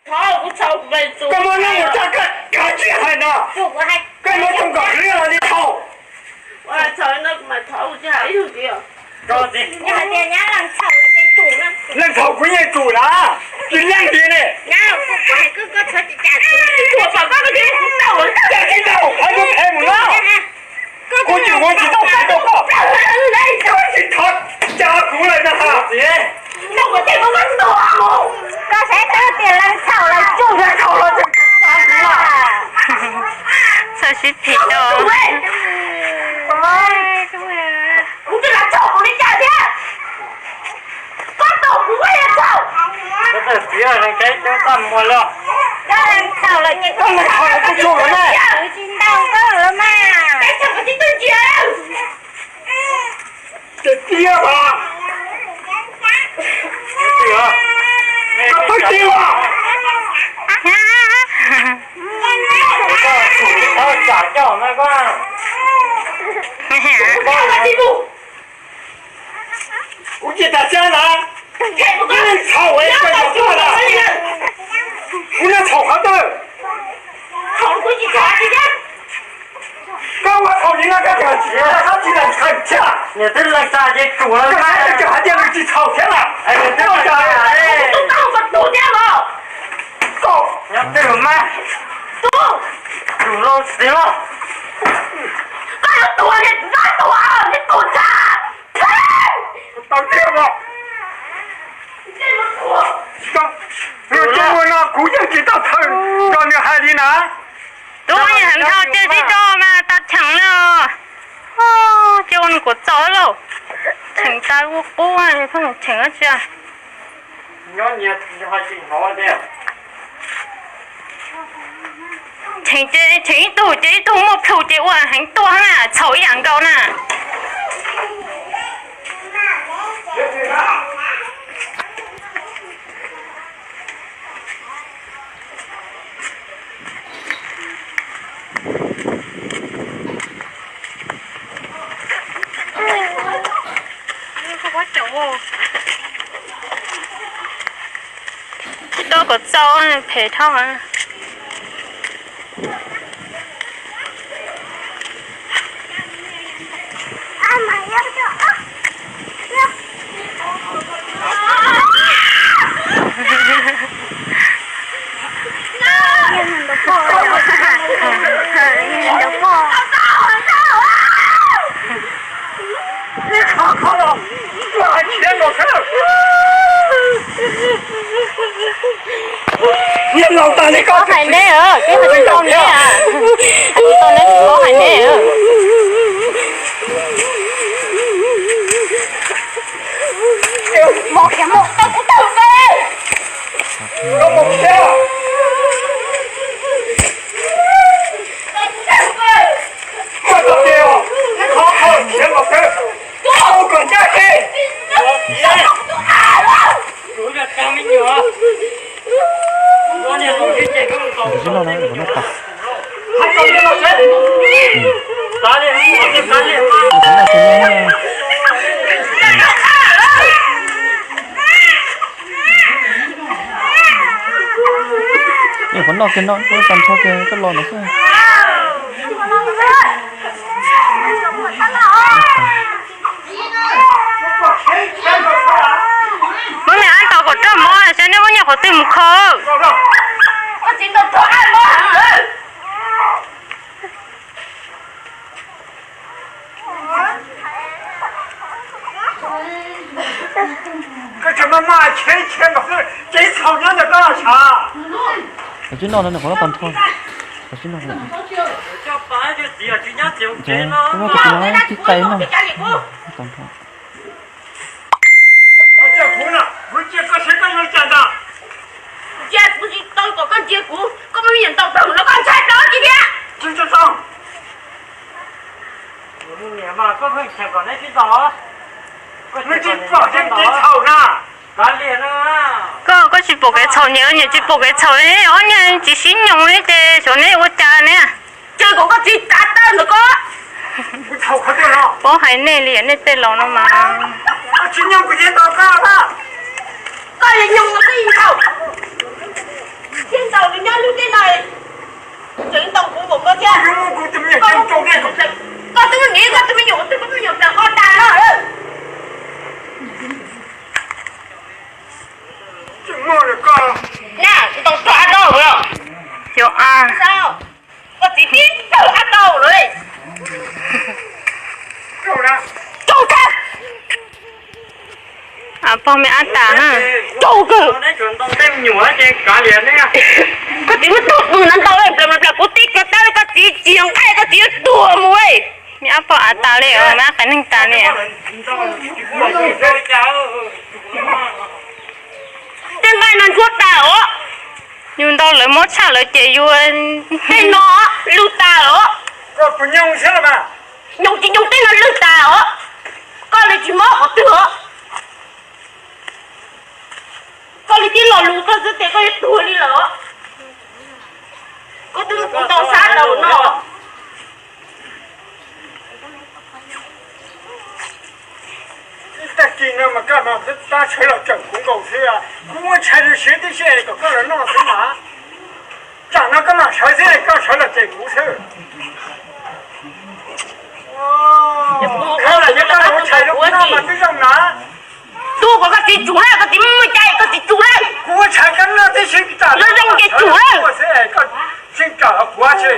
Koj muab leej mus tso koj kav tsij hais no. Koj muab tso kom hlwb los li thaum. Leej thaum kuv yeej tsum na, tsis leej li ne. Cas tsis tau, hais lus phem mus no. Kuv tsis, kuv tsis tau txais rau koj. Koj tsis thov cas kuv lawm na. Koj saib twb tias leej thaum lawv tsum. Txawm sib phim rau. Koj tau kuv ua yog txhaum. Koj txawm txiv los lees teb cov koj muag lawm. Koj lees txhaum los kuv tsis ntau koj lawm mas. Ces tiag os. Koj twb tiag os. Txhob tsam coj mas koj. Kuv tsis tas siab na. Kuv leej txhaum es koj yuav tuaj na. Kuv leej txhaum qhov twg? Koj ua txhaum li no koj kawg tsis, koj tsis lees txhaum thiab. Niam twb lees txhaum ces tsum lawm, koj hais tias nws tsis txhaum thiab na. Koj, nyob twg mas, tsum los txiv los. Koj yuav tuag li, koj tuag li, tuag tag. Tau tiag os. Nws ces ua no kuv yeej tsis tau thawj kom nws hais li na. Tub, heev dhau ces tsis tso mas tas cheem na. Ces ua nws kuv txaus lauj. Cheem tas ua qub, cheem dab tsi. Cheem ces cheem ib tug ces ib tug muaj plhus ces ua heev tuaj na, txhaum ib yam nkaus na. Tsis tau kom txaus, phem dhau. Hais neb, tsis tau neb, tsis tau neb, tsis tau hais neb. Ntawm tsis noj no, ntawm no tas. Ib qhov noj kiag no, tag nrho kiag koj los ntawd xwb. Muab niag ab tau kom roj mov, saib neb muab nyiaj qhov twg mus kho. Koj tseem maj maj cheb cheb nkaus xwb, ces txhaum nyob ntawm koj los sav. Koj tsis noj no, nws qhov no tag nrho. Koj tsis noj no. Koj muab koj tus no tib qai noj tag nrho. Cia kuv na, kuv cia koj seb koj yuav cas ntag. Cia kuv tsis tau kom koj ntsia kuv, koj muaj me nyuam ntaus tau no koj ntshai rau tsis thiab. Tsis tau. Nws tsis pom kev txhaum na. Koj, koj tsis pom kev txhaum, nyias nyias tsis pom kev txhaum, ob niag tsis sib nyoog li ces xyov neb ua cas ne. Ces kom koj tsis kav tawv ntawm koj. Paub hais nej li nej tej laus no mas. Koj tsis nyoog kuv yeej ntaus koj, koj yeej nyoog koj yeej txhaum. Koj twb niam koj tus me nyuam, koj tus me nyuam tawm qhov tas no. Na, ntaus rau a dau lawm. Koj txiv tib tawg a dau lawm. Raug tag. Pog me ab tas na. Raug kawg. Koj txiv muab tog pw no ntaus ib pliag mas pliag kuv tib kawg tawb koj txiv tsis yog nqaij koj txiv yuav tuag mus. Me ab pog av tas li, me ab qias neeg tas li. Tej nqaij no ntsuab tas os. Yus ntaus lawv mob tshaj lawv ces yus tej no lwj tas os. Nyoos tsis nyoos tej no lwj tas os. Koj li tsis mob qhov twg os. Koj li tib lo lus koj xwb tias koj yuav tuag li lawm. Koj twb muab kuv ntaus sab laug no. Tag kis no mas koj mas tab sawv los cawm kuv nkaus xwb. Kuv muaj tshais lus siab tib si kom koj los noj xwb mas. Tsam no koj mam sawv xwb, koj sawv los cem kuv xwb. Koj los yog koj ua tshais rau kuv noj mas twb zoo na. Tuag kom koj txiv tsum na, koj txiv muaj cai koj txiv tsum na. Kuv ua tshais koj noj tib si, koj zoo ces tsum na. Koj tseem tsam kuv tsi.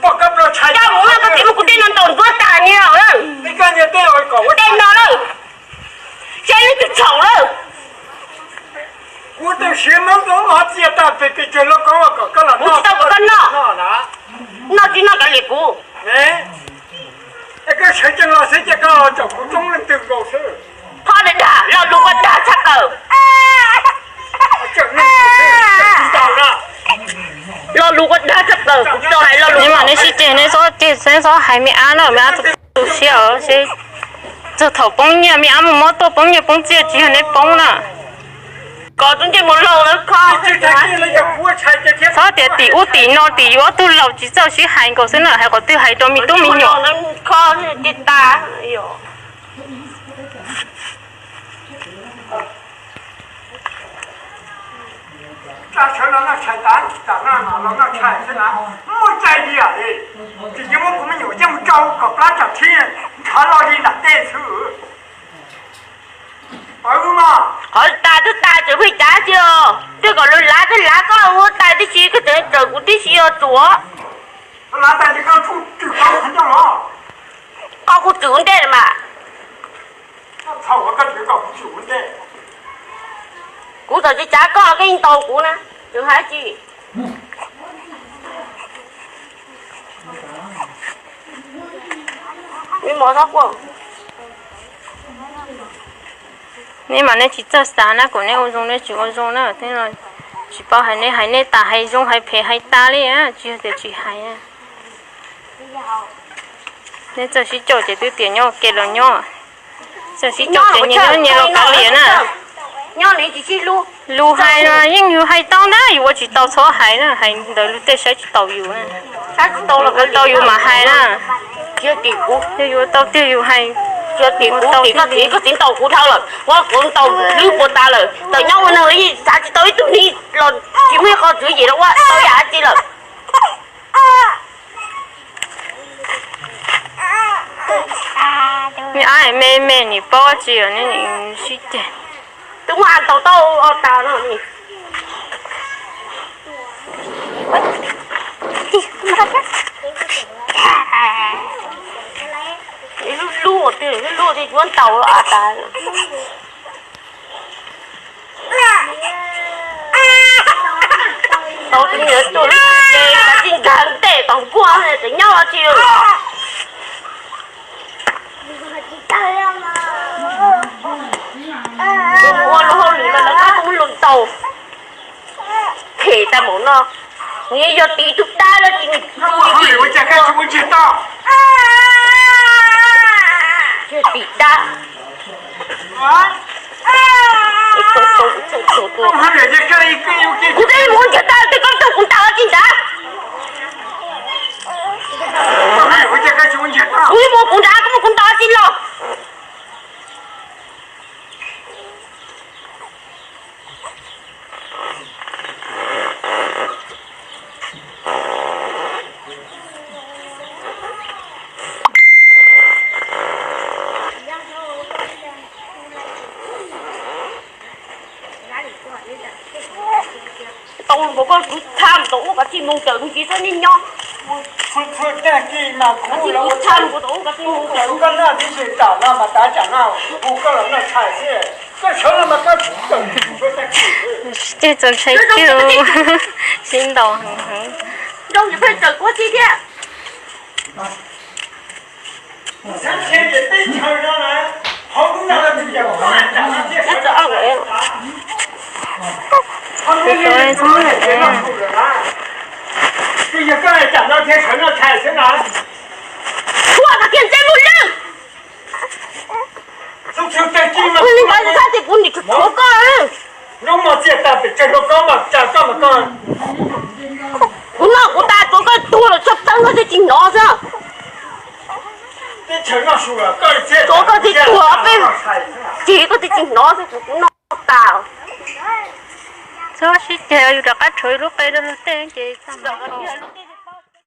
Pom koj plaub tshais, koj mus koj txiv muab kuv tej no ntaus ntuab tas ni lawm. Tej no lawm. Saib leej twg txhaum lawm. Kuv tus siav Hmoob tus hov txia tag pes pes tsawg lub koob kom koj los noj, tsis tau kom koj noj. Noj tsis noj kav liam kuv. Es koj sawv tsees los xwb ces koj tsom kuv tsoob leej twg nkaus xwb. Qhov dag, lo lus koj dag tshaj plaws. Lo lus koj dag tshaj plaws, kuv tsis tau hais lo lus. Neb mam neb sib ceg, neb txhob ceg, neb txhob hais me ab na, me ab tu siab os. Txog thaum poob nyiaj, me ab muaj mob tuaj poob nyiaj poob txiaj tsis yog neb poob na. Kom tus ntsej muag laus na kho. Txhob tias tim ub tim no tim yus ob tug laus tsis txawj sib hais nkaus xwb na, hais qhov twg hais rau me tub me nyuam. Kho tsis tas. Sawv los noj tshais tas, tam no los noj tshais xwb na, muaj tsaij tiag li. Tsis yeej muab kuv me nyuam coj mus rau kom plab tsam thib nrhav loj li nram tej xwb. Qhov tas twb tas tseem pheej cav tsi os, twb kom lawv lav twb lav koj ua tais tib si, koj tseem tawm kuv tib si os tsuav. Koj kuj txwm ua ntej mas. Kuv txawm tsis cav koj los koj yeej ntaus kuv na, tseem hais tsi. Neb mas neb tsis txawj xav na, kom neb ua zoo neb tsis ua zoo na, tsis paub hais neb hais neb tas hais zoo hais phem hais tas li, tsis yog tias tsis hais. Neb txawj sib coj ces twb tias nyob ua ke los nyob, txawj sib coj ces nyias nyob nyias los kav liam na. Lus hais no yeej yus hais tau ntag, yus ua tsis tau txhob hais na, hais ntawd luag tej saib tsis taus yus na. Ua tau yus mam hais na. Yog yus ua tau tiag yus hais. Koj txiv ntaus kuv dhau lawm, kuv ntaus lwb puas tas lawm, txawm nyob ua neeg los yeej xav tsis tau ib tug ni los tsis muaj ib qho tswv yim los ua tau yam dab tsi lawm. Neb ab me me nim paub tsi, neb sib ceg. Twb muab a ntaus tau o tas no. Lub lub, lub lub ces kuv ntaus a tas. Tau tus me nyuam tuaj lub tsis ces kav tsij nkag ntej tom nkuaj tseem nyob tsis. Ua lub hauj lwm no lawv koj kuj lus ntaus. Phem tag npaum no, nws yog tiv tug dab lawm ces nws tiv dab. Kuv twb mus nrhiav tau tej koj tuaj kuv ntaus tsis nrad. Kuv mus kuv nrad, kuv mus kuv ntaus tsis los. Tau npaum koj kuv txha mus tau ub kav tsij mus tawm mus tsis txhob nyob nyob. Kav tsij kuv txha mus tau ub kav tsij mus tawm. Ces txaus ntshai tiag, sib ntaus heev heev. Nrau peb tawm kuv txi thiab. Ua no kiag ntsej muag lwj. Ua li ntawd txhob tias kuv nim tshuav koj. Kuv noj kuv tas, tsuav koj tuag los tshaj tawb koj thiaj tsis hnov xwb. Tsuav koj thiaj tuag, peb tsis koj thiaj tsis hnov xwb, kuv noj tas. Txhob sib ceg, yus rov qab tshuav lub qe rau luag tej ces txaj muag.